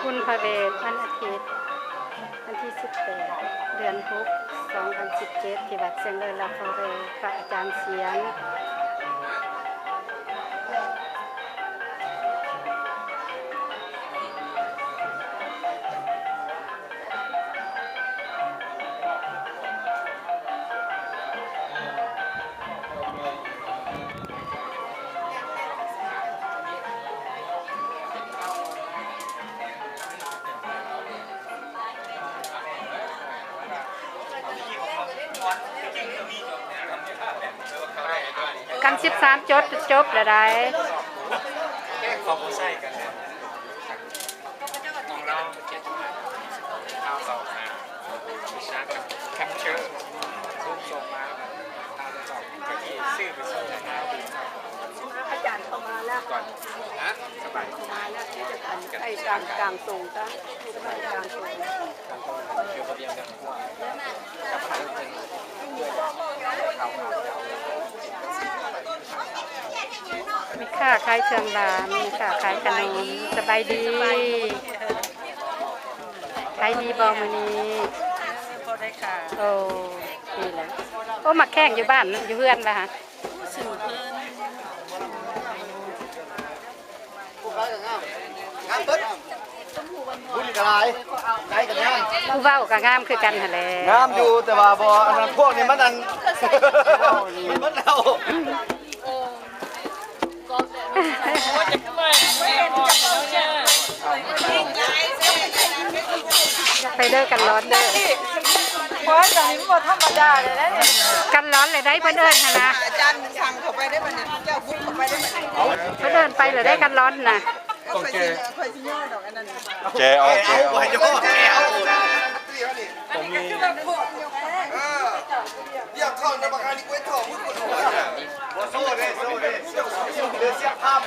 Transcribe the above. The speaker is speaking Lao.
ບຸນພະເວດ ວັນອາທິດ ວັນທີສິບແປດ ເດືອນຫົກ ສອງພັນສິບເຈັດ ທີ່ວັດຊຽງເລີຍລາວພາເວ ພະອາຈານສຽງ. ຄັນສິບສາມຈົບ ຈົບແລ້ວໃດ. ອາຈານເຂົ້າມາແລ້ວ ສະບາຍ ເຂົ້າມາແລ້ວ ໃຫ້ກາງ ກາງໂຕງຊະ ກາງໂຕງ. ແມ່ຄ້າຂາຍເຄື່ອງຫຼານ ແມ່ຄ້າຂາຍຂະໜົມ. ສະບາຍດີ. ຂາຍດີບໍ່ມື້ນີ້? ພໍໄດ້ຂາຍ. ໂອ້ ດີແລ້ວ. ໂອ້ ໝາກແຂ້ງຢູ່ບ້ານ ຢູ່ເຮືອນລະຫະ? ຊື້ເພິ່ນ. ງາມເບິດ ບຸນກໍຫຼາຍ ໄກ່ກໍງາມ ຜູ້ເວົ້າກໍງາມຄືກັນຫັ້ນແຫຼະ. ງາມຢູ່ ແຕ່ວ່າບໍ່ ອັນນັ້ນ ພວກນີ້ມັນ ອັນ ມັນເບິດແລ້ວ. ໄປເດີ ກັນຮ້ອນເດີ. ໂອ້ຍ ຕອນນີ້ມັນບໍ່ທຳມະດາເລີຍນະ ກັນຮ້ອນເລີຍໄດ໋ ເພິ່ນເອີ້ນຫັ້ນນະ. ອາຈານສັ່ງເຂົ້າໄປໄດ້ບັດນີ້ ເຈົ້າບຸກເຂົ້າໄປໄດ້ບັດນີ້. ເພິ່ນເອີ້ນໄປເລີຍໄດ໋ ກັນຮ້ອນນະ. ໂອເຄ ຂ້ອຍຊິຍໍດອກອັນນັ້ນ. ໂອເຄ ໂອເຄ ໂອເຄ. ເອີ ຢາກເຂົ້ານຳບັກອັນນີ້ ກູເຮັດທ້ອງ ມຶງບໍ່ຮູ້. ບໍ່ໂຊເດ້ ໂຊເດ້ ເສຍພາບ.